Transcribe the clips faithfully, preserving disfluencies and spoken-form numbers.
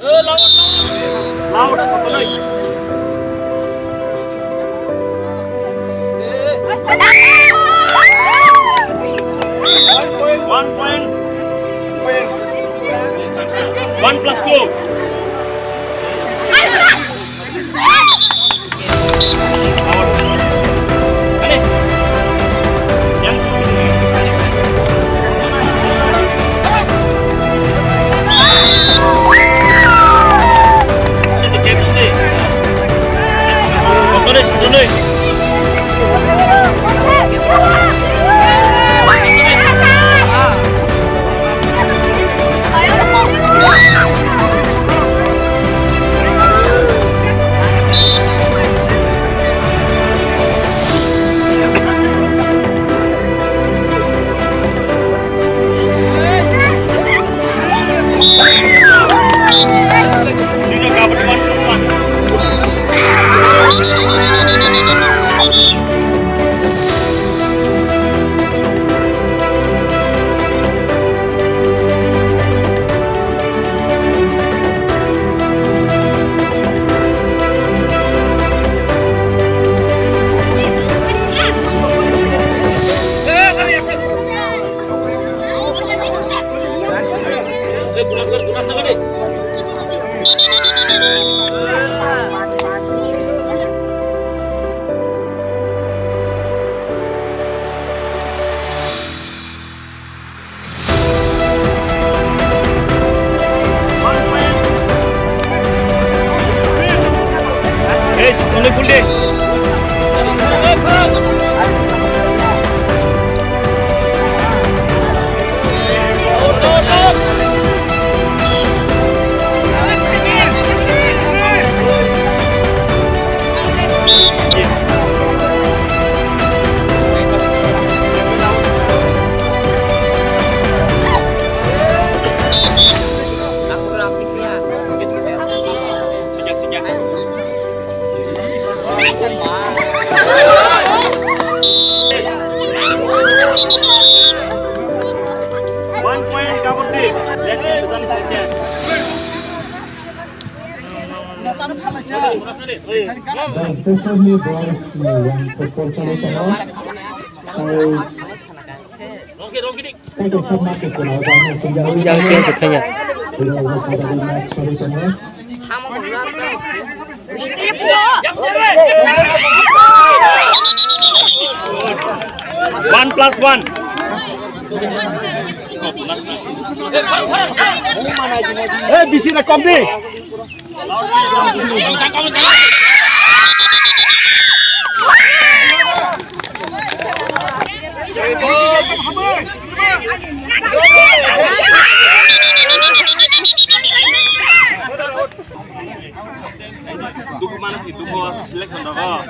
Loud, loud. One point. One plus two. One point, double six. Let's go, second. Special new boys, yang football chalo tamo. Yang keng se thanya. One plus one. Eh, bisi na kom di. Dugu mana si, dugu selection rogo.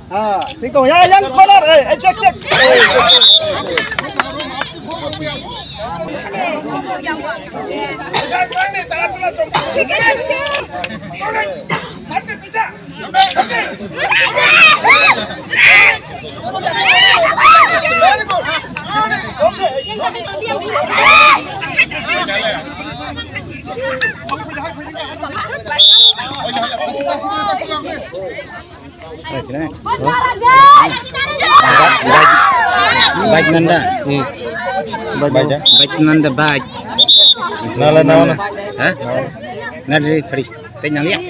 Ah, tingko ya, yang corner, eh, eh, check, check. Bike nanda. Hmm. Bike nanda, bike. Nala, nala. Ha? Nala, free. Tanya lihat.